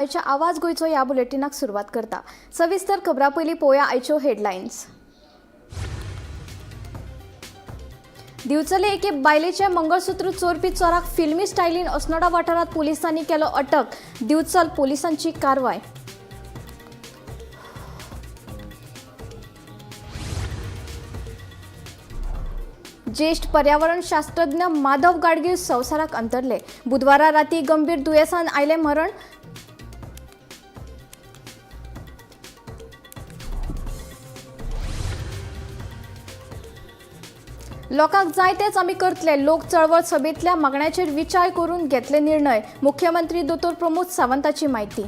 आयच्या आवाज गोंयचो ह्या बुलेटिनाक सुरवात करता. सविस्तर खबरां पयलीं पळोवया आयच्यो हेडलायन्स. दिवचले एके बायलेचें मंगळसूत्र चोरपी चोराक फिल्मी स्टायलीन अस्नोडा वाठारांत पोलिसांनी केलो अटक. दिवचल पोलिसांची कारवाय. ज्येष्ठ पर्यावरण शास्त्रज्ञ माधव गाडगीळ संवसाराक अंतरले. बुधवारा राती गंभीर दुयेंसान आयलें मरण. लोकांक जाय तेच आमी करतले. लोक चळवळ सभेंतल्या मागण्याचेर विचार करून घेतले निर्णय. मुख्यमंत्री दोतोर प्रमोद सावंताची म्हायती.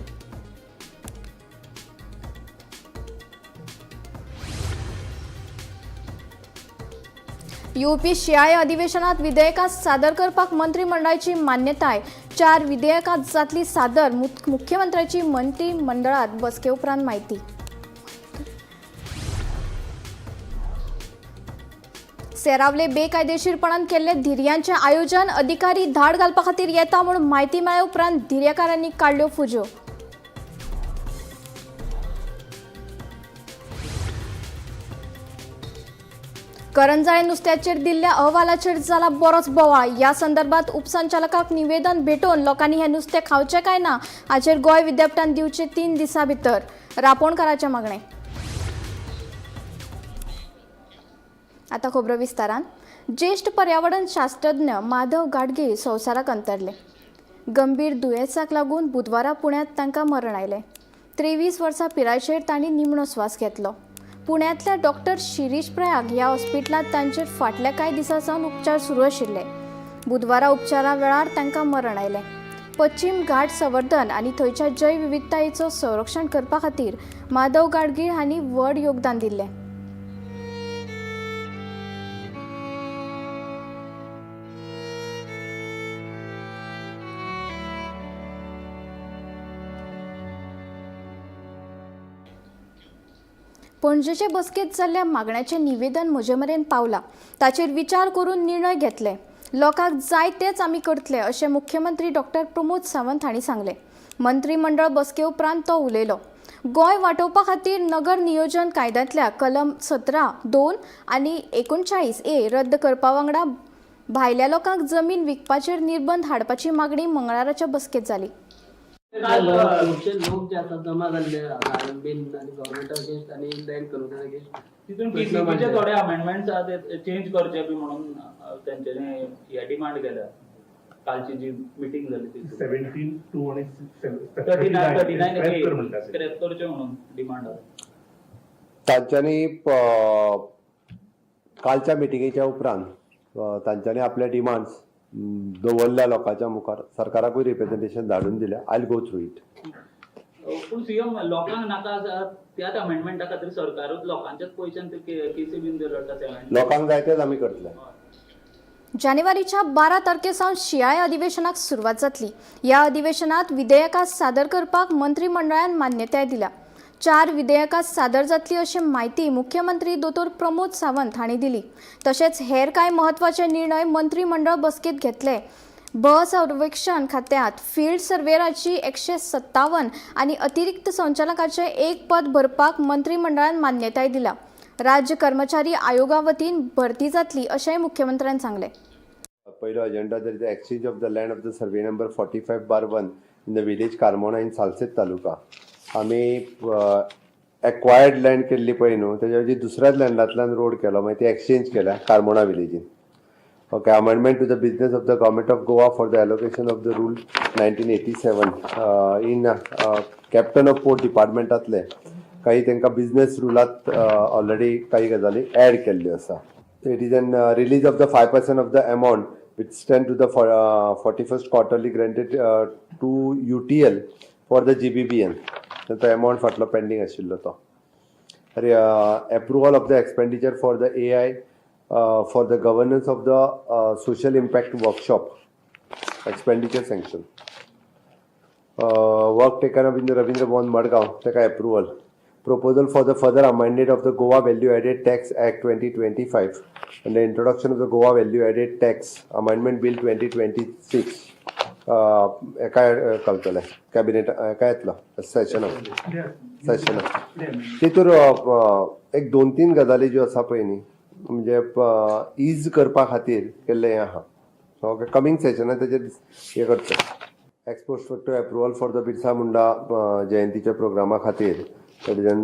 युपी शियाळे अधिवेशनात विधेयकां सादर करपाक मंत्रिमंडळाची मान्यताय. 4 विधेयकां जातली सादर. मुख्यमंत्र्याची मंत्रिमंडळात बसके उपरांत म्हायती. सेरावले बेकायदेशीरपणान केल्ले धिरयांचें आयोजन अधिकारी धाड घालपा खातीर येता म्हूण म्हायती मेळ्ळे उपरांत धिरयेकारांनी काडल्यो फुज्यो. करंजाळे नुस्त्याचेर दिल्ल्या अहवालाचेर जाला बरोच बोवाळ. ह्या संदर्भात उपसंचालकाक निवेदन भेटोवन लोकांनी हें नुस्तें खावचें काय ना हाचेर गोंय विद्यापिठान दिवचे 3 दिसां भितर. रापोणकाराचें मागणें. आतां खबरो विस्तारान. ज्येष्ठ पर्यावरण शास्त्रज्ञ माधव गाडगीळ संवसाराक अंतरले. गंभीर दुयेंसाक लागून बुधवारा पुण्यांत तांकां मरण आयलें. 23 वर्सां पिरायेचेर तांणी निमणो स्वास घेतलो. पुण्यांतल्या डॉक्टर शिरीष प्रयाग ह्या हॉस्पिटलांत तांचेर फाटल्या कांय दिसां सावन उपचार सुरू आशिल्ले. बुधवारा उपचारा वेळार तांकां मरण आयलें. पश्चिम घाट संवर्धन आनी थंयच्या जैवविविधतायेचो संरक्षण करपा खातीर माधव गाडगीळ हांणी व्हड योगदान दिल्लें. पणजेचे बसकेंत जाल्ल्या मागण्याचें निवेदन म्हजे मेरेन पावलां. ताचेर विचार करून निर्णय घेतले. लोकांक जाय तेच आमी करतले अशें मुख्यमंत्री डॉक्टर प्रमोद सावंत हांणी सांगलें. मंत्रिमंडळ बसके उपरांत तो उलयलो. गोंय वाटोवपा खातीर नगर नियोजन कायद्यांतल्या कलम 17(2) आनी 39A रद्द करपा वांगडा भायल्या लोकांक जमीन विकपाचेर निर्बंध हाडपाची मागणी मंगळाराच्या बसकेंत जाली. काल खुबशे लोक जे आसा जमा जाल्ले बीन आनी गव्हर्मेंटा अगेन्स्ट आनी लँड कन्वर्जना अगेन्स्ट तितून टीसीपीचे थोडे अमेंडमेंट्स आहा ते चेंज करचे बी म्हणून तेंच्यांनी हे डिमांड केल्या. कालची जी मिटींग जाली तितून 17(2) आणि 39 39 स्क्रॅप कर म्हणटा ते. स्क्रॅप करचे म्हणून डिमांड आहा. तांच्यांनी कालच्या मिटिंगेच्या उपरांत तांच्यांनी आपले डिमांड्स दवरल्या लोकांच्या मुखार. सरकाराकूय रिप्रेझेंटेशन धाडून दिल्या. I go through it. पूण सीएम लोकांक नाका आसा त्याच अमेंडमेंटा खातीर सरकारूच लोकांच्याच पयशान ते केसी बीन लढटा 7. लोकांक जाय तेच आमी करतले. जानेवारीच्या 12 तारखे सावन शियाळे अधिवेशनाक सुरवात जातली. ह्या अधिवेशनात विधेयकां सादर करपाक मंत्रिमंडळान मान्यताय दिल्या. 4 विधेयकां सादर जातली अशी म्हायती मुख्यमंत्री दोतोर प्रमोद सावंत हांणी दिली. तशेंच हेर कांय म्हत्वाचे निर्णय मंत्रिमंडळ बसकेंत घेतले. भर सर्वेक्षण खात्यांत फील्ड सर्वेराची 157 आनी अतिरिक्त संचालकाचें 1 पद भरपाक मंत्रिमंडळान मान्यताय दिल्या. राज्य कर्मचारी आयोगा वतीन भरती जातली अशेंय मुख्यमंत्र्यान सांगलें. पयलो एजेंडा जर the exchange of the land of the survey number 45/1 in the village Carmona in Salcete taluka. आमी एक्वायर्ड लँड केल्ली पळय न्हू, तेज्या ऐवजी दुसऱ्याच लँडांतल्यान रोड केलो, मागीर ती एक्सचेंज केल्या कार्मोणा विलेजीन. Okay, amendment to the business of the government of Goa for the allocation of the rule 1987 in captain of port डिपार्टमेंटांतले काही तांकां बिजनेस रुलात ऑलरेडी काही गजाली ऍड केल्ल्यो आसा. It is an release of the 5% of the amount which stand to the 41st quarterly granted to UTL for the GBBN. तो amount फाटलो pending आशिल्लो तो. Approval of the expenditure for the AI for the governance of the social impact workshop expenditure sanction. Work taken up in the Ravindra Bhavan Madgaon ताका approval. Proposal for the further amendment of the Goa Value Added Tax Act 2025 and the introduction of the Goa Value Added Tax Amendment Bill 2026. हेका घालतले cabinet हेका येतलो सेशनाक सेशनाक. तितूर एक 2-3 गजाली ज्यो आसा पळय न्ही म्हणजे is करपा खातीर केल्लें हें आहा. ओके, कमींग सेशनाक तेजेर हें करतले. Ex post facto approval for the Birsa Munda जयंतीच्या प्रोग्रामा खातीर that is an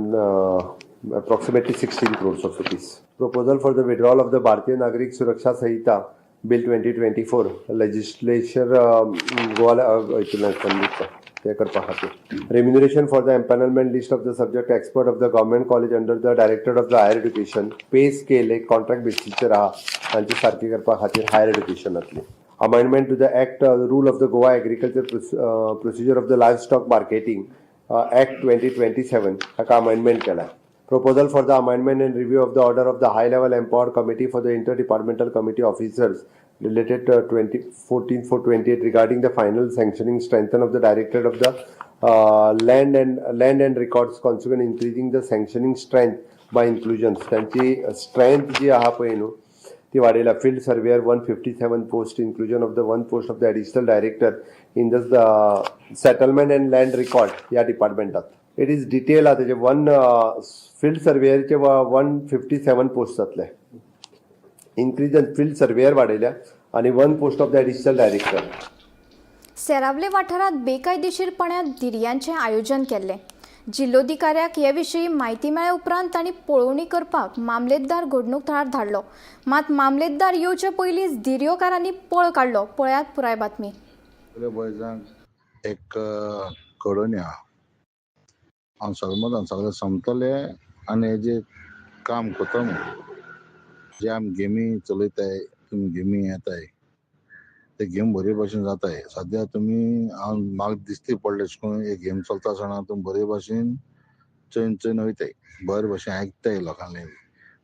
approximately 16 crores of rupees. Proposal for the withdrawal of the Bharatiya Nagarik Suraksha Sanhita Bill 2024 legislature Goa ते करपा खातीर. Remuneration for the empanelment list of the subject expert of the government college under the directorate of the higher education pay scale एक contract बेसीसचेर आहा तांची सारकी करपा खातीर higher एड्युकेशनांतली. Amendment to the act rule of the Goa agriculture procedure of the livestock marketing act 2027 हाका amendment केला. Proposal for the amendment and review of the order of the high level empowered committee for the inter departmental committee officers related to 2014-428 regarding the final sanctioning strengthen of the directorate of the land and records consequent increasing the sanctioning strength by inclusions. त्यांची strength जी आहा पळय न्हू ती वाडयल्या. Field surveyor 157 post, inclusion of the 1 post of the additional director in the settlement and land record ह्या डिपार्टमेंटात. It is detail आहा तेजे. One field सर्वेयरचे 157 post जातले, इन्क्रीज फील्ड सर्वेयर वाडयल्या आनी 1 post of the additional director. Seraulim वाठारांत बेकायदेशीरपणान धिरयांचें आयोजन केल्लें. जिल्लोधिकाऱ्याक हे विशीं म्हायती मेळ्ळे उपरांत तांणी पळोवणी करपाक मामलेतदार घडणूक थळार धाडलो. मात मामलेतदार येवचे पयलींच धिरयोकारांनी पळ काडलो. पळयात पुराय बातमी. बॉयजांक एक कळोवणी आहा, हांव सगळें सगळें समतलें आनी हेजेर काम करता. जे आमी गेमी चलयताय, तुमी गेमी येताय, ते गेम बरे भाशेन जाताय. सद्या तुमी हांव म्हाका दिश्टी पडले अशें करून एक गेम चलता आसतना तुमी बरे भाशेन चोयन चोयन वयताय, बरे भाशेन आयकताय लोकांले.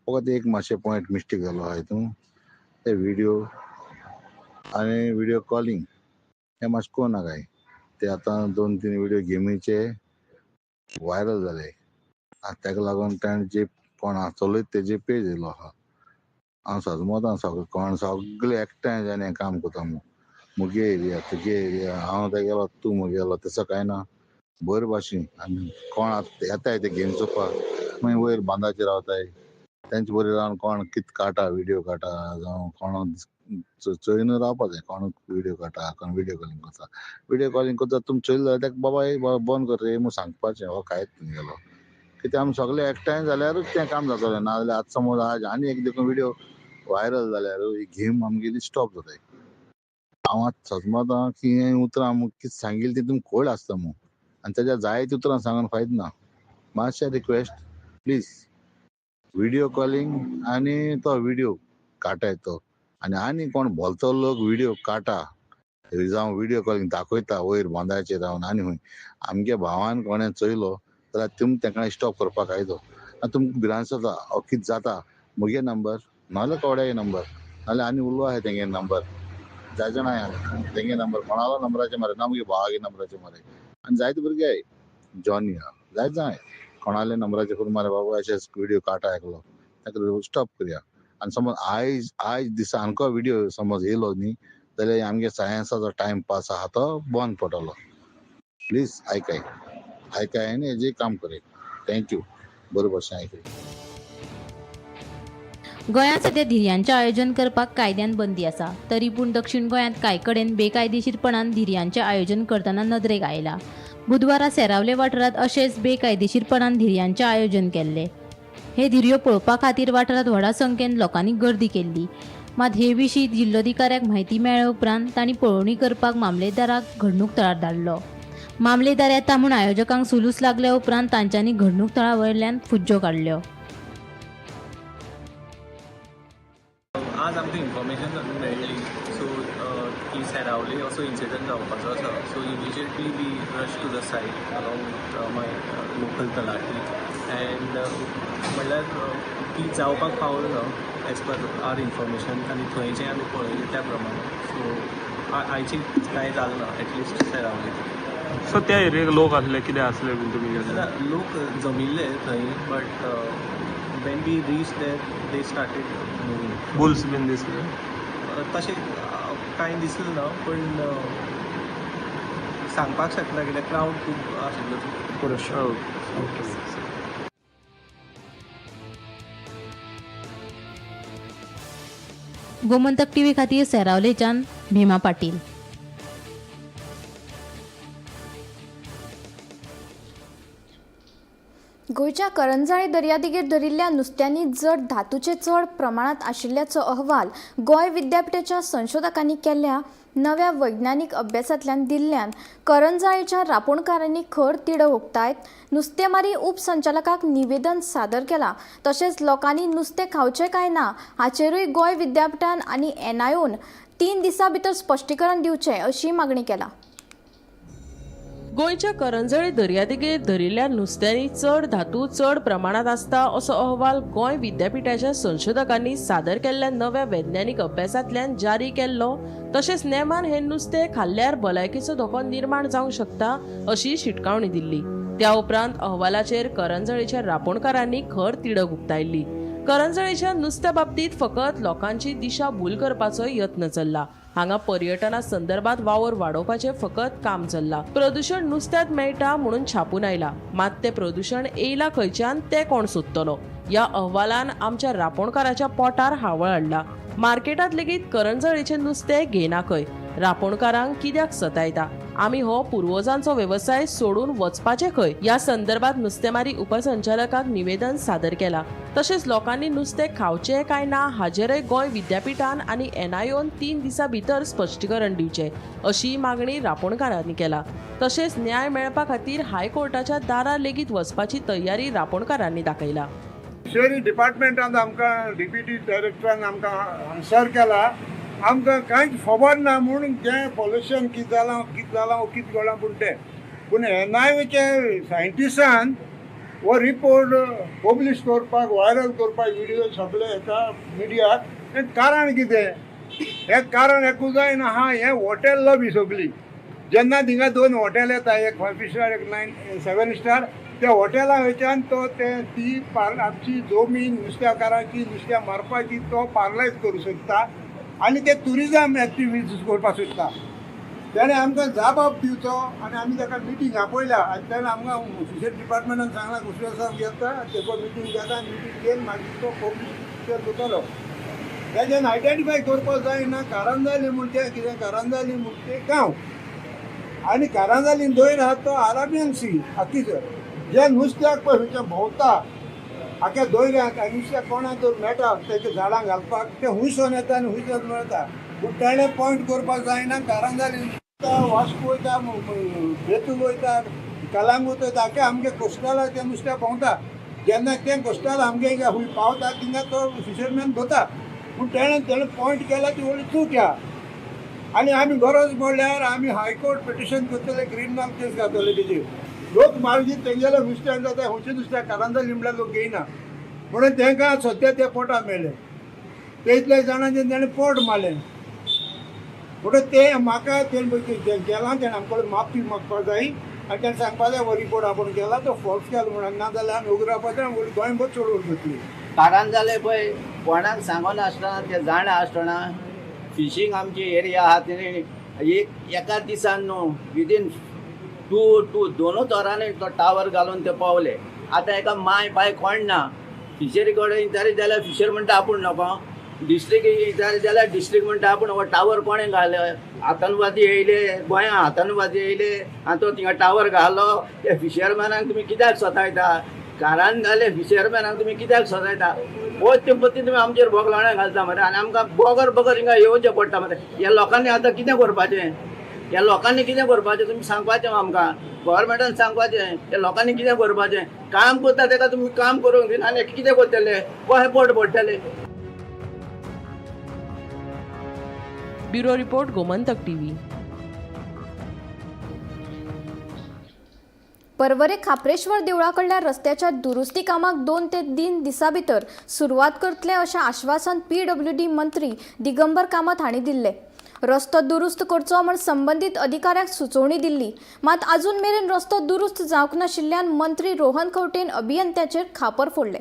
फकत एक मातशें पॉयंट मिस्टेक जालो आहा हितून, ते विडियो आनी विडियो कॉलिंग हें मातशें करूं नाकाय. ते आतां 2-3 विडियो गेमीचे व्हायरल जाले आनी ताका लागून ताणें जे कोण चलयता तेजे पेज येयलो आहा. हांव सजमतां सगळें कोण सगळे एकठांय जावन हें काम करता मू. मुगे एरिया तुगे एरिया, हांव तेगेलो तूं मुगेलो, तसो कांय ना. बरे भाशेन आनी कोण आतां येताय ते गेम चोवपाक, मागीर वयर बांदाचेर रावताय तेंचे बरें रावन कोण कितें काडटा, विडियो काडटा जावं कोण चोयन रावपा जाय. कोण विडियो काडटा, कोण विडियो कॉलिंग करता. विडियो कॉलिंग करता तुमी चोयले जाल्यार ताका बाबा हे बंद कर रे म्हूण सांगपाचें. हो कांयच तुमगेलो कित्याक आमी सगळे एकठांय जाल्यारूच तें काम जातलें, नाजाल्यार आतां समज आज आनी एक देखून विडियो व्हायरल जाल्यार ही गेम आमगेली स्टॉप जाताय. हांव आतां सजमतां की हें उतरां आमी कितें सांगिल्ली ती तुमकां कळ्ळी आसता मू आनी तेज्या जायतीं उतरां सांगून फायदो ना. मातशें रिक्वेस्ट प्लीज, विडियो कॉलिंग आनी तो विडियो काडटाय तो आनी आनी कोण भलतो लोक विडियो काडटा जावं विडियो कॉलिंग दाखयता वयर बांदाचेर रावन आनी खंय आमगे भावान कोणें चोयलो जाल्यार तुमी तांकां स्टॉप करपाक कायदो. आनी तुमकां भिरांत जाता हो कितें जाता, मुगे नंबर नाजाल्यार कोड्यागे नंबर नाजाल्यार आनी उलो आसा तेंगे नंबर, जाय जाणां आहा तेंगे नंबर, कोणालो नंबराचेर मारे ना मुगे भावागे नंबराचेर मारे. आनी जायते भुरगे आहाय जॉनी आहा, जायते जाण आहाय कोणाले नंबराचेर करून मारे बाबा अशेंच विडियो काडटा एकलो, ताका स्टॉप करया. आनी समज आयज आयज दिसा आमकां विडियो समज येयलो न्ही जाल्यार आमगे सायन्साचो टायम पास आहा तो बंद पडटलो. प्लीज आयकाय आयकाय आनी हेजेर काम करया. Thank you, बरे भशेन आयकय. गोंयांत सद्या धिरयांचें आयोजन करपाक कायद्यान बंदी आसा, तरी पूण दक्षिण गोंयांत कांय कडेन बेकायदेशीरपणान धिरयांचें आयोजन करतना नदरेक आयलां. बुधवारा सेरावले वाठारांत अशेंच बेकायदेशीरपणान धिरयांचें आयोजन केल्लें. हे धिरयो पळोवपा खातीर वाठारांत व्हडा संख्येन लोकांनी गर्दी केल्ली. मात हे विशीं जिल्लोधिकाऱ्याक म्हायती मेळ्ळे उपरांत तांणी पळोवणी करपाक मामलेदाराक घडणूक थळार धाडलो. मामलेदार येता म्हूण आयोजकांक सुलूस लागल्या उपरांत तांच्यांनी घडणूक थळा वयल्यान फुज्जो काडल्यो. आज आमकां इन्फॉर्मेशन मेळ्ळी सो की सेरावले असो इन्सिडंट जावपाचो आसा. So immediately we rush to the site along with my local talathi and म्हणल्यार ती जावपाक पावलो ना एज पर our information आनी थंय जें आमी पळयलें त्या प्रमाणे. सो आयची कांय जालें ना एटलिस्ट सेरावले. सो त्या एरियेक लोक आसले कितें आसले बीन तुमी गेले? लोक जमिल्ले थंय, but when we reach there they started moving. Bulls बीन दिसले? तशें कांय दिसलें ना, पण सांगपाक शकना कित्याक क्रावड खूब आशिल्लो. ओके. गोमंतक टीव्ही खातीर सेरावलेच्यान भीमा पाटील. गोंयच्या करंजाळे दर्यादेगेर धरिल्ल्या नुस्त्यांनी जड धातूचे चड प्रमाणांत आशिल्ल्याचो अहवाल गोंय विद्यापीठाच्या संशोधकांनी केल्ल्या नव्या वैज्ञानीक अभ्यासांतल्यान दिल्ल्यान करंजाळेच्या रापोणकारांनी खर तिडक उक्तायत नुस्तेमारी उपसंचालकाक निवेदन सादर केलां. तशेंच लोकांनी नुस्तें खावचें काय ना हाचेरूय गोंय विद्यापीठान आनी एनआयओन 3 दिसां भितर स्पश्टीकरण दिवचें अशी मागणी केला. गोंयच्या करंजळे दर्यादेगेर धरिल्ल्या नुस्त्यांनी चड धातू चड प्रमाणांत आसता असो अहवाल गोंय विद्यापीठाच्या संशोधकांनी सादर केल्ल्या नव्या वैज्ञानीक अभ्यासांतल्यान जारी केल्लो. तशेंच नेमान हें नुस्तें खाल्ल्यार भलायकेचो धोको निर्माण जावंक शकता अशी शिटकावणी दिल्ली. त्या उपरांत अहवालाचेर करंजळेच्या रापोणकारांनी खर तिडक उक्तायल्ली. करंजळेच्या नुस्त्या बाबतींत फकत लोकांची दिशा भूल करपाचो यत्न चल्ला. हांगा पर्यटना संदर्भात वावर वाडोवपाचें फकत काम चल्ला. प्रदूशण नुस्त्यांत मेळटा म्हणून छापून आयला, मात तें प्रदूशण येयला खंयच्यान तें कोण सोदतलो? ह्या अहवालान आमच्या रापोणकाराच्या पोटार हावळ हाडला. मार्केटांत लेगीत करंजळेचें नुस्तें घेयना खंय. रापोणकारांक कित्याक सतायता? आमी हो पुर्वजांचो वेवसाय सोडून वचपाचें खंय? ह्या संदर्भात नुस्तेमारी उपसंचालकाक निवेदन सादर केला. तशेंच लोकांनी नुस्तें खावचें काय ना हाचेरय गोंय विद्यापीठान आनी एनआयओन 3 दिसां भितर स्पश्टीकरण दिवचें अशी मागणी रापोणकारांनी केला. तशेंच न्याय मेळपा खातीर हायकोर्टाच्या दारार लेगीत वचपाची तयारी रापोणकारांनी दाखयला. फिशरी डिपार्टमेंटान आमकां डिप्युटी डायरेक्टरान आमकां आन्सर केला, आमकां कांयच खबर ना म्हूण जें पोल्युशन कितें जालां कितें जालां कितें घडलां पूण तें पूण एनआयओच्या सायंटिस्टान हो रिपोर्ट पब्लीश करपाक व्हायरल करपाक विडियो सगळे हेका मिडियाक हें कारण कितें? हें कारण एकूच जायना आहा, हें हॉटेल लॉबी सगळी. जेन्ना थिंगा 2 हॉटेल येता, एक 5 स्टार एक 9 7 स्टार, त्या हॉटेला वयच्यान तो ते ती आमची जमीन नुस्त्याकारांची नुस्त्या मारपाची तो पार्लायज करूं शकता आनी ते ट्युरिजम एक्टिविटीज करपाक सोदता. तेणें आमकां जाबाब दिवचो आनी आमी ताका मिटींग आपयल्या आनी तेणें आमकां फिशरी डिपार्टमेंटान सांगलां कुशल साहेब घेता तेको मिटींग घेता आनी मिटींग घेवन मागीर तो पब्लीश करतलो. तेज्यान आयडेंटिफाय करपाक जायना कारंजाली म्हूण तें कितें कारंजाली म्हूण तें गांव आनी कारंजाली दयर आहा तो आराबियन सी आखीचो जे नुस्त्याक पळय खंयचें भोंवता आख्या दर्यांत आनी नुस्त्याक कोणाक तर मेळटा तेजे झाडां घालपाक तें हुंयसोन येता आनी हुंयसोन मेळटा. पूण तेणें पॉयंट करपाक जायना. कारंजाली वास्को वयता, बेतूल वयता, कलांगूट वयता, आख्या आमगे कोस्टला तें नुस्त्याक भोंवता. जेन्ना तें कोस्टल आमगे हुंय पावता थिंगा तो फिशरमॅन धरता. पूण तेणें पॉयंट केला ती व्हडली चूक आहा आनी आमी गरज पडल्यार आमी हायकोर्ट पिटिशन करतले, क्रिमिनल केस घातले तेजेर. लोक मागीर तेंगेले नुस्त्याक जाता खंयचें नुस्त्याक कारंजाली म्हणल्यार लोक घेयना म्हणून तांकां सद्या तें पोटा मेळ्ळें. ते इतल्या जाणांचें तेणें पोट मारलें. म्हणटच तें म्हाका तेणें केलां तेणें आमकां माफी मागपाक जाय आनी तेणें सांगपाक जाय हो रिपोर्ट आपूण केला तो फॉल्स केलो म्हणून, ना जाल्यार आमी उगडावपाचें आनी गोंयभर चडोवन घेतली. कारंजाले पळय कोणाक सांगनासतना ते जाणा आसतना फिशींग आमची एरिया आहा तेणी एक एका दिसान न्हू विदीन 2 दोनूच वरांनी तो टावर घालून ते पावले. आतां एका माय पाय कोण ना. फिशरी कडेन विचारीत जाल्यार फिशर म्हणटा आपूण नको, डिस्ट्रिक्ट विचारीत जाल्यार डिस्ट्रिक्ट म्हणटा आपूण हो टावर कोणें घाले, आतंकवादी येयले गोंया, आतंकवादी येयले आनी तो थिंगा टावर घालो. ते फिशरमॅनाक तुमी कित्याक सतायता? कारंजाले फिशरमॅनाक तुमी कित्याक सतायता? पोत्ते पोत्ते तुमी आमचेर बोगलाणां घालता मरे आनी आमकां बगर बगर हिंगा येवचें पडटा मरे. ह्या लोकांनी आतां कितें करपाचें? ह्या लोकांनी कितें करपाचें तुमी सांगपाचें आमकां, गव्हर्मेंटान सांगपाचें ह्या लोकांनी कितें करपाचें. काम करता तेका तुमी काम करूंक दिना आनी कितें करतले, कशें पोट भरतले? Bureau report, Gomantak TV. Porvorim Khapreshwar देवळा कडल्या रस्त्याच्या दुरुस्ती कामाक 2 ते 3 दिसां भितर सुरवात करतले अशें आश्वासन पीडब्ल्यूडी मंत्री दिगंबर कामत हांणी दिल्लें. रस्तो दुरुस्त करचो म्हूण संबंदीत अधिकाऱ्यांक सुचोवणी दिल्ली, मात अजून मेरेन रस्तो दुरुस्त जावंक नाशिल्ल्यान मंत्री रोहन खंवटेन अभियंत्याचेर खापर फोडले.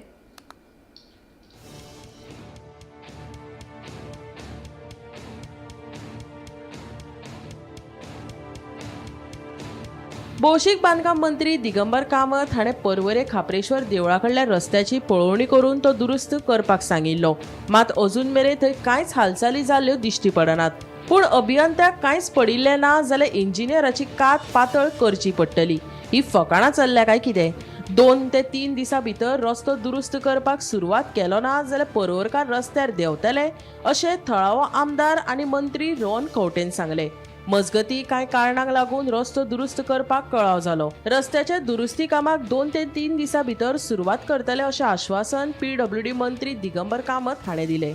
भौशीक बांदकाम मंत्री दिगंबर कामत हाणें पर्वरे खाप्रेश्वर देवळा कडल्या रस्त्याची पळोवणी करून तो दुरुस्त करपाक सांगिल्लो. मात अजून मेरेन थंय कांयच हालचाली जाल्ल्यो दिश्टी पडनात. पूण अभियंत्याक कांयच पडिल्लें ना जाल्यार इंजिनियराची कात पातळ करची पडटली. ही फकाणां चल्ल्या काय कितें? 2 ते 3 दिसां भितर रस्तो दुरुस्त करपाक सुरवात केलो ना जाल्यार पर्वरकार रस्त्यार देंवतले अशें थळावो आमदार आनी मंत्री रोहन खंवटेन सांगलें. मजगती कांय कारणांक लागून रस्तो दुरुस्त करपाक कळाव जालो. रस्त्याच्या दुरुस्ती कामाक 2 ते 3 दिसां भितर सुरवात करतले अशें आश्वासन पीडब्ल्यूडी मंत्री दिगंबर कामत हाणें दिलें.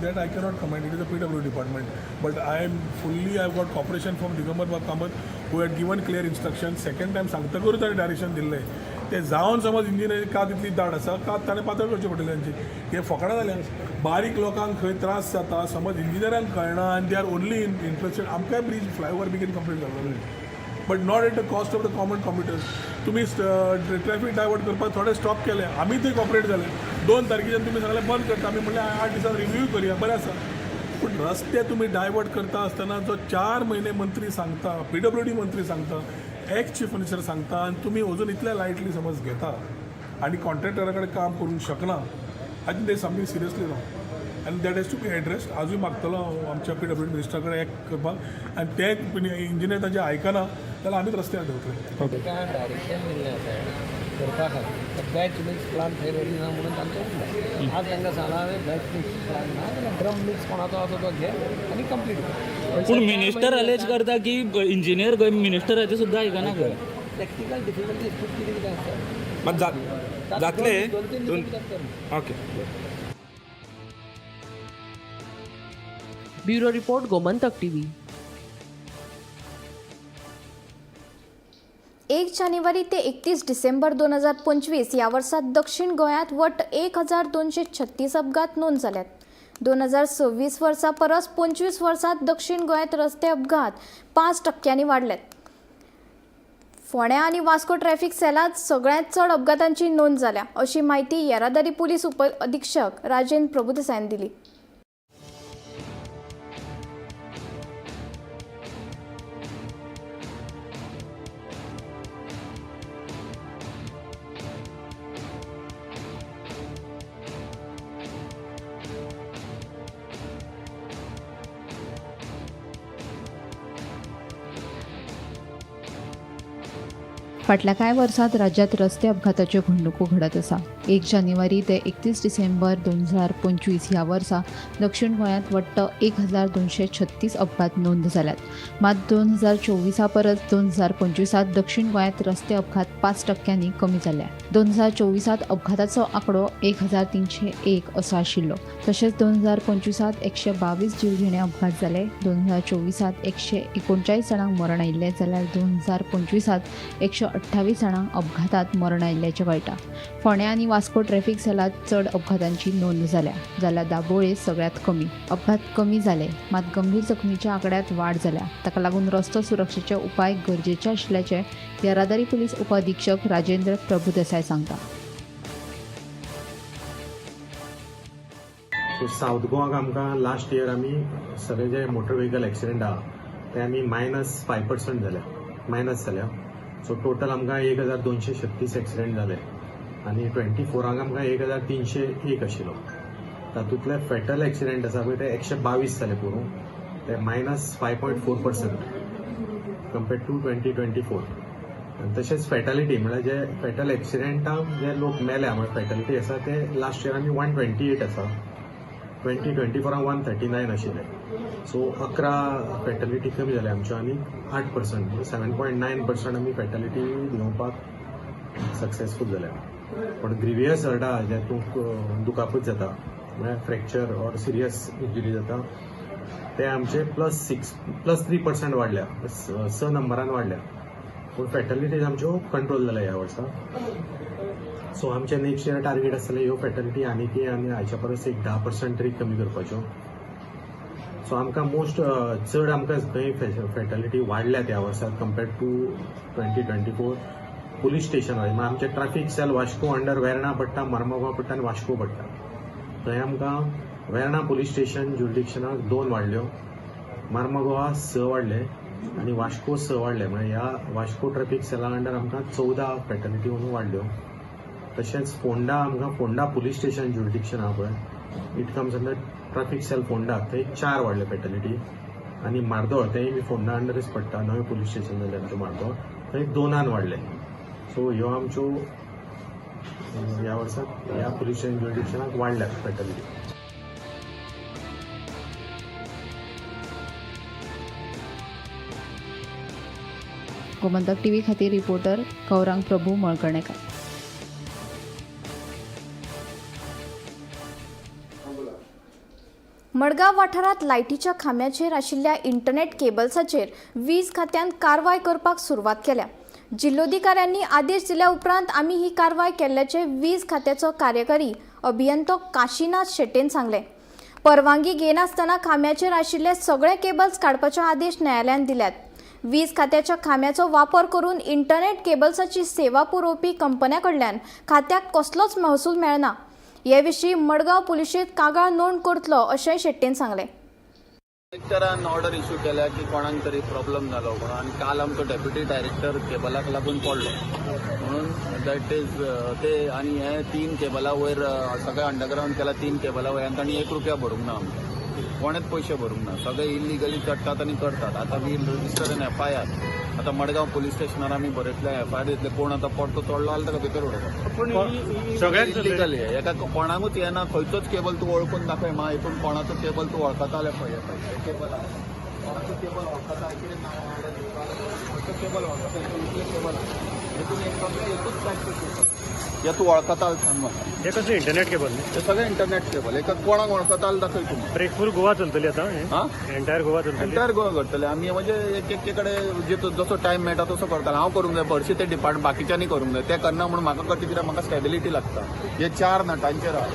That I cannot comment. It is a PW department. But I am fully, I have got cooperation from Digambar Kamath, who had given clear instructions. Second time सांगतकूच ताणें डायरेक्शन दिल्लें. ते जावन समज इंजिनियरींग कात इतली दाट आसा, कात ताणें पातळ करचें पडटलें तांची. हे फकणां जाल्यां. बारीक लोकांक खंय त्रास जाता, समज इंजिनियरांक कळना आनी they are only interested. आमकांय ब्रीज फ्लायओवर बेगीन कंप्लीट जाल्लो, but not at the cost of the common commuters. तुमी ट्रॅफिक डायवर्ट करपाक थोडे स्टॉप केले, आमी थंय कॉपरेट जाले. 2 तारखेच्यान तुमी सांगलें बंद करता, आमी म्हणलें 8 दिसान रिव्यू करूया, बरें आसा. पूण रस्ते तुमी डायवर्ट करता आसतना जो 4 म्हयने मंत्री सांगता, पीडब्ल्यूडी मंत्री सांगता, एक्स चीफ मिनिस्टर सांगता, आनी तुमी अजून इतले लायटली समज घेता आनी कॉन्ट्रॅक्टरा कडेन काम करूंक शकना. I think there something seriously wrong आनी that has to be addressed. आजूय मागतलो हांव आमच्या पीडब्ल्यूडी मिनिस्टरा कडेन एक्ट करपाक, आनी ते इंजिनियर तांचे आयकना जाल्यार आमीच रस्त्यार देंवतले. डायरेक्शन दिल्लें आसा करपा खातीर बॅच मिक्स प्लान थंय रेडी ना म्हणून तांचें उरलें. आज तांकां सांगलां हांवें बॅच मिक्स प्लान ना जाल्यार ड्रम मिक्स कोणाचो आसा तो घे आनी कंप्लीट कर. पूण मिनिस्टर अलेज करता की इंजिनियर खंय मिनिस्टराचें सुद्दां आयकना खंय. टॅक्निकल डिफिकल्टीज खूब कितें कितें आसता. जातले 2-3 दिसां भितर कर. Okay. Bureau report, Gomantak TV. 1 जानेवारी ते 31 डिसेंबर 2025 ह्या वर्सा दक्षिण गोंयांत वट्ट 1236 अपघात नोंद जाल्यात. 2026 वर्सा परस 25 वर्सांत दक्षिण गोंयांत रस्ते अपघात 5% वाडल्यात. फोंड्या आनी वास्को ट्रॅफिक सेलांत सगळ्यांत चड अपघातांची नोंद जाल्या अशी म्हायती येरादारी पुलीस उप अधीक्षक राजेंद्र प्रभुदेसायान दिली. फाटल्या कांय वर्सांत राज्यांत रस्ते अपघाताच्यो घडणुको घडत आसा. 1 जानेवारी ते 31 डिसेंबर 2025 ह्या वर्सा दक्षिण गोंयांत वट्ट 1236 अपघात नोंद जाल्यात. मात 2024 परस 2025 दक्षिण गोंयांत रस्ते अपघात 5% कमी जाल्या. 2024 अपघाताचो आंकडो 1301 असो आशिल्लो. तशेंच 2025 122 जीवघेणे अपघात जाले. 2024 139 जाणांक मरण आयिल्लें जाल्यार 2025 128 जाणांक अपघातात मरण आयिल्ल्याचें कळटा. फोंड्या आनी वास्को ट्रॅफिक सेलांत चड अपघातांची नोंद जाल्या, जाल्यार दाबोळे सगळ्यांत कमी. अपघात कमी जाले मात गंभीर जखमीच्या आंकड्यांत वाड जाल्या. ताका लागून रस्तो सुरक्षेचे उपाय गरजेचे आशिल्ल्याचें येरादारी पुलीस उपअधीक्षक राजेंद्र प्रभुदेसाय सांगता. सावथ गोवाक आमकां लास्ट इयर आमी सगळे जे मोटर व्हेकल एक्सिडंट आहा ते आमी -5% जाल्या, मायनस जाल्या. सो टोटल आमकां 1236 एक्सिडंट जाले आनी 24 आमकां 1301 आशिल्लो. तातूंतले फेटल एक्सिडंट आसा पळय ते 122 जाले पुरो, ते -5.4% कंपेर्ड टू 2024. आनी तशेंच फेटालिटी म्हळ्यार जे फेटल एक्सिडंटाक जे लोक मेल्या म्हळ्यार फेटालिटी आसा ते लास्ट इयर आमी 128 आसा, 2024 139 आशिल्ले. सो 11 फेटालिटी कमी जाल्या आमच्यो आनी 8% 7.9% आमी फेटालिटी देंवपाक सक्सेसफूल जाल्या. पण ग्रिवियस हर्ट आहा जे तूं दुखापत जाता म्हळ्यार फ्रॅक्चर ऑर सिरियस इंजुरी जाता ते आमचे +3% वाडल्या, 6 नंबरान वाडल्या. पूण फेटालिटीज आमच्यो कंट्रोल जाल्या ह्या वर्सा. सो आमचे नेक्स्ट इयर टार्गेट आसतलें ह्यो फेटालिटी आनीकय आनी हाच्या परस एक 10% तरी कमी करपाच्यो. सो आमकां मोस्ट चड आमकां खंय फेटालिटी वाडल्या त्या वर्सा compared to 2024 police station wise. आमचे traffic cell Vasco under Verna पडटा, मर्मगांव पडटा आनी वास्को पडटा. थंय आमकां वेर्णा पुलीस स्टेशन ज्युरिडिक्शनाक 2 वाडल्यो, मर्मगोवा 6 वाडले आनी वास्को 6 वाडले. म्हळ्यार ह्या वास्को ट्रॅफिक सेला अंडर आमकां 14 फेटलिटी अंदू वाडल्यो. तशेंच फोंडा आमकां फोंडा पुलीस स्टेशन ज्युरिडिक्शन आहा पळय, it comes under traffic cell Ponda, थंय 4 वाडले फेटलिटी. आनी मार्दोळ तेंय बी फोंडा अंडरच पडटा, नवें पुलीस स्टेशन जालें आमचें मार्दोळ, थंय 2 वाडले. सो ह्यो आमच्यो ह्या वर्साक ह्या पुलीस स्टेशन ज्युरिडिक्शनाक वाडल्यात फेटलिटी. गोमंतक टीव्ही खातीर रिपोर्टर गौरांग प्रभू मळकर्णेकर. मडगांव वाठारांत लायटीच्या खांब्याचेर आशिल्ल्या इंटरनेट केबल्साचेर वीज खात्यान कारवाय करपाक सुरवात केल्या. जिल्लोधिकाऱ्यांनी आदेश दिल्या उपरांत आमी ही कारवाय केल्ल्याचें वीज खात्याचो कार्यकारी अभियंतो काशीनाथ शेट्येन सांगलें. परवानगी घेनासतना खांब्याचेर आशिल्ले सगळे केबल्स काडपाचे आदेश न्यायालयान दिल्यात. वीज खात्याच्या खांब्याचो वापर करून इंटरनेट केबल्साची सेवा पुरोवपी कंपन्यां कडल्यान खात्याक कसलोच महसूल मेळना. हे विशीं मडगांव पुलिशेंत कागाळ नोंद करतलो अशेंय शेट्येन सांगलें. कलेक्टरान ऑर्डर इश्यू केल्या की कोणाक तरी प्रॉब्लम जालो म्हणून, आनी काल आमचो डेप्युटी डायरेक्टर केबलाक लागून पडलो म्हणून that is ते. आनी हे 3 केबला वयर सगळे अंडरग्रावंड केला, 3 केबला वयर, आनी तांणी 1 रुपया भरूंक ना, आमकां कोणेच पयशे भरूंक ना, सगळे इल्लिगली चडटात आनी करतात. आतां we register N FIR. आतां मडगांव पुलीस स्टेशनार आमी बरयतले एफआयआर दितले, कोण आतां परतो चडलो जाल्यार ताका भितर उडोवपाचो. सगळें इल्लिगली, एका कोणाकूच येना, खंयचोच केबल तूं वळखून दाखय मा, हितून कोणाचो केबल तूं वळखता जाल्यार पळय, हे केबल आहा, कोणाचो केबल वळखता, कितें नांव खंयचो केबल वळखता, इतले केबल आहा, हितून एक सगळें एकूच प्रॅक्टीस हे तूं वळखता जाल्यार सांग म्हाका. हे कसलें इंटरनेट केबल न्ही? हे सगळें इंटरनेट केबल. एका कोणाक वळखता जाल्यार दाखय तूं. ब्रेक फूल गोवा चलतली आतां? आं, एंटायर गोवा चलतली? एंटायर गोवा करतले आमी, म्हणजे एक एक कडेन जसो टायम मेळटा तसो करताले. हांव करूंक जाय हरशीं ते डिपार्टमेंट बाकीच्यांनी करूंक जाय, ते करना म्हणून म्हाका करचें कित्याक म्हाका स्टेबिलिटी लागता. हे 4 नटांचेर आहा,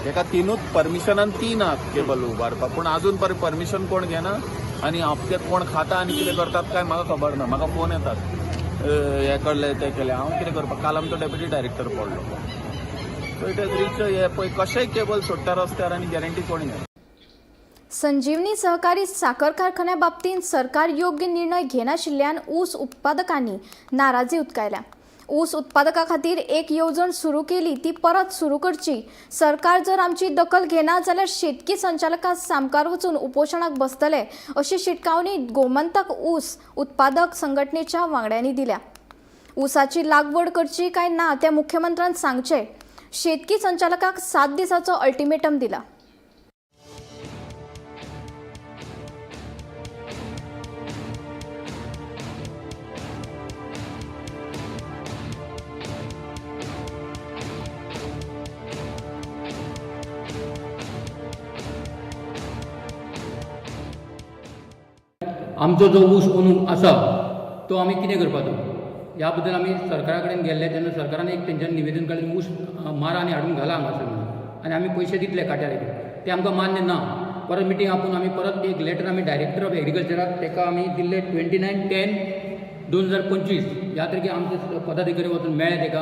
एका 3ूच परमिशनान 3 आहात केबल उबारपाक, पूण आजून पर्यंत परमिशन कोण घेना आनी हप्ते कोण खाता आनी कितें करतात काय म्हाका खबर ना. म्हाका फोन येतात हे कडले ते केले, हांव कितें करपाक. काल आमचो डेप्युटी डायरेक्टर पडलो. सो it has reach हे पळय कशेंय केबल सोडटा रस्त्यार आनी गॅरंटी कोण घेना. संजीवनी सहकारी साखर कारखान्या बाबतींत सरकार योग्य निर्णय घेनाशिल्ल्यान ऊस उत्पादकांनी नाराजी उक्तायल्या. ऊस उत्पादका खातीर एक येवजण सुरू केली ती परत सुरू करची. सरकार जर आमची दखल घेना जाल्यार शेतकी संचालकां सामकार वचून उपोशणाक बसतले अशी शिटकावणी गोमंतक ऊस उत्पादक संघटनेच्या वांगड्यांनी दिल्या. ऊसाची लागवड करची काय ना तें मुख्यमंत्र्यान सांगचें. शेतकी संचालकाक 7 दिसाचो अल्टिमेटम दिला. आमचो जो ऊस अंदू आसा तो आमी कितें करपाचो ह्या बद्दल आमी सरकारा कडेन गेल्ले तेन्ना सरकारान एक तेंच्यानी निवेदन काडलें, ऊस मारा आनी हाडून घाला हांगासर म्हणून, आनी आमी पयशे दितले काट्यार, ते आमकां मान्य ना. परत मिटींग आपोवन आमी परत एक लेटर आमी डायरेक्टर ऑफ एग्रीकल्चराक ताका आमी दिल्ले 29/10/2025 ह्या तारखेक आमचे पदाधिकारी वचून मेळ्ळे ताका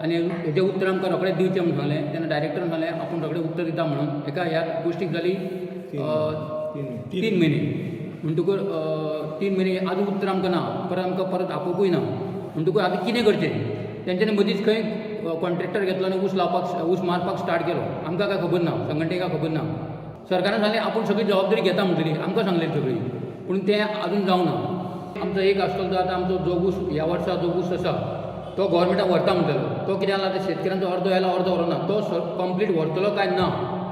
आनी हेजें उत्तर आमकां रोखडेंच दिवचें म्हणून सांगलें. तेन्ना डायरेक्टरान सांगलें आपूण रोखडें उत्तर दिता म्हणून. एका ह्या गोश्टीक जाली 3 म्हयने, म्हणटकूच 3 म्हयने आजून उत्तर आमकां ना, परत आमकां परत आपोवपूय ना. म्हणटकूच आतां कितें करचें, तेंच्यांनी मदींच खंय कॉन्ट्रॅक्टर घेतलो आनी ऊस लावपाक ऊस मारपाक स्टार्ट केलो. आमकां काय खबर ना, संघटनेक खबर ना. सरकारान सांगलें आपूण सगळी जबाबदारी घेता म्हणटली, आमकां सांगलें सगळी, पूण तें आजून जावना. आमचो एक आसतलो तो आतां आमचो जो ऊस ह्या वर्सा जो ऊस आसा तो गव्हर्मेंटाक व्हरता म्हणटलो, तो कितें जाला आतां शेतकऱ्यांचो अर्दो येयला अर्दो व्हरना, तो कंप्लीट व्हरतलो काय ना,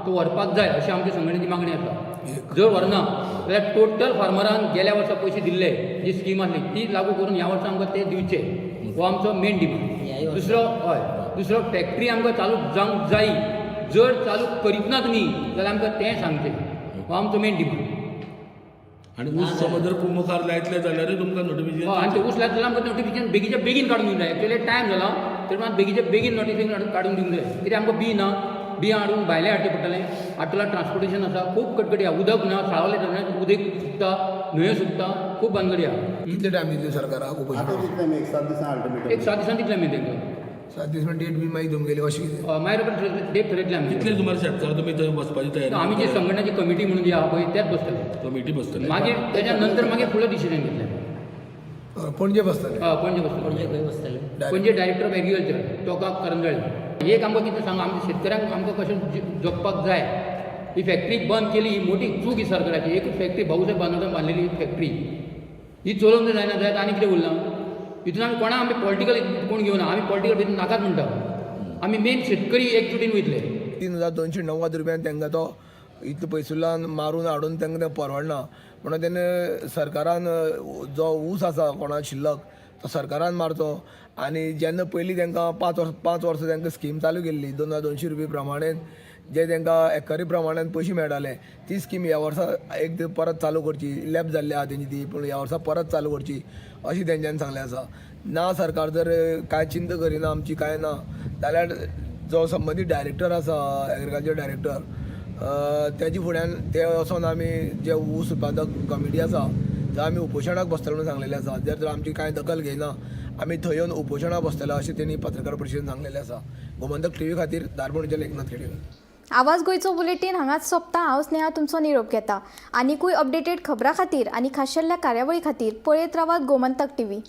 तो व्हरपाक जाय अशी आमची संघटनेची मागणी आसा. जर व्हरना जाल्यार टोटल फार्मरान गेल्या वर्सा पयशे दिल्ले जी स्कीम आसली ती लागू करून ह्या वर्सा आमकां ते दिवचे, हो आमचो मेन डिमांड. दुसरो हय, दुसरो फॅक्टरी आमकां चालू जावंक जाय, जर चालू करीत ना तुमी जाल्यार आमकां तें सांगचें, हो आमचो मेन डिमांड. आनी ऊस समज जर मुखार लायतले जाल्यारूय तुमकां नोटिफिकेशन, हय, आनी ते ऊस लायतले जाल्यार आमकां नोटिफिकेशन बेगीच्या बेगीन काडून दिवंक जाय. एक्चुअली टायम जाला तरी मात बेगीच्या बेगीन नोटिफिकेशन काडून दिवंक जाय, कित्याक आमकां बी ना, बियां हाडून भायलें हाडचें पडटलें. हाटला ट्रान्सपोर्टेशन आसा, खूब कटकटी आसा, उदक ना, साळावले धरणांत उदक सुकता, न्हंयो सुकता, खूब भानगडी आसा. कितले टायम दितले सरकाराक? एक 7 दिसां अल्टिमेटम. एक 7 दिसां दितले आमी तांकां. 7 दीस म्हणजे डेट बी मागीर तुमगेली अशी कितें? मागीर डेट थरयतले आमी. कितले सुमार शेतकार तुमी थंय बसपाची तयारी? आमी जी संघटनाची कमिटी म्हणून जी आहा पळय त्याच बसतले, कमिटी बसतले, मागीर तेच्या नंतर मागीर फुडलें डिसिजन घेतलें. पणजे बसतले. हय, पणजे बसतले. पणजे खंय बसतले? पणजे डायरेक्टर ऑफ एग्रीकल्चर टोका करंजळे. एक आमकां कितें सांगा, आमच्या शेतकऱ्यांक आमकां कशें जगपाक जाय. ही फॅक्टरी बंद केली ही मोठी चूक ही सरकाराची. एकूच फॅक्टरी भाऊसाहेब बांदोडकर बांदलेली फॅक्टरी ही चलोवंक जर जायना जायत आनी कितें उरलां हितून? आमी कोणा आमी पॉलिटिकल कोण घेवना, आमी पॉलिटिकल भितर नाकाच म्हणटा. आमी मेन शेतकरी एकजुटीन वयतले. 3290 रुपयान तांकां तो इतलो पयसुल्ल्यान मारून हाडून तांकां तें परवडना म्हणून तेणें सरकारान जो ऊस आसा कोणा शिल्लक तो सरकारान मारचो. आनी जेन्ना पयलीं तांकां 5 वर्सां तांकां स्कीम चालू केल्ली, 2200 रुपया प्रमाणे जे तांकां एकरी प्रमाणान पयशे मेळटाले, ती स्कीम ह्या वर्सा एक परत चालू करची. लॅप्स जाल्ली आहा तेंची ती, पूण ह्या वर्सा परत चालू करची अशी तेंच्यांनी सांगलें आसा. ना सरकार जर कांय चिंता करिना आमची, कांय ना जाल्यार जो संबंदीत डायरेक्टर आसा, एग्रीकल्चर डायरेक्टर, तेजे फुड्यान ते वचोन आमी जे ऊस उत्पादक कमिटी आसा थंय आमी उपोशणाक बसतले म्हणून सांगलेलें आसा. जर तर आमची कांय दखल घेयना, आमी थंय येवन उपोशणाक बसतले अशें तेणी पत्रकार परिशदेन सांगलेलें आसा. गोमंतक टीव्ही खातीर धारबांदोडेंच्यान एकनाथ खेडेकर. आवाज गोंयचो बुलेटीन हांगाच सोंपता. हांव स्नेहा तुमचो निरोप घेता. आनिकूय अपडेटेड खबरां खातीर आनी खाशेल्ल्या कार्यावळी खातीर पळयत रावात गोमंतक टीव्ही.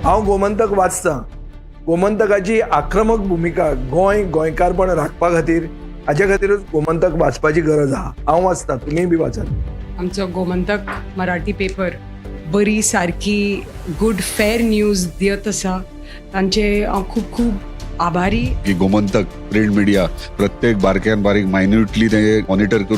हांव गोमंतक वाचतां. गोमंतकाची आक्रमक भुमिका गोंय गोंयकारपण राखपा खातीर, हाजे खातीरूच गोमंतक वाचपाची गरज आहा. हांव वाचतां, तुमीय बी वाचात. आमचो गोमंतक मराठी पेपर बरी सारकी गुड फेर न्यूज दियत आसा. तांचे हांव खूब खूब आभारी. की गोमंतक प्रिंट मिडिया प्रत्येक बारक्यान बारीक मायन्युटली ते मॉनिटर करून.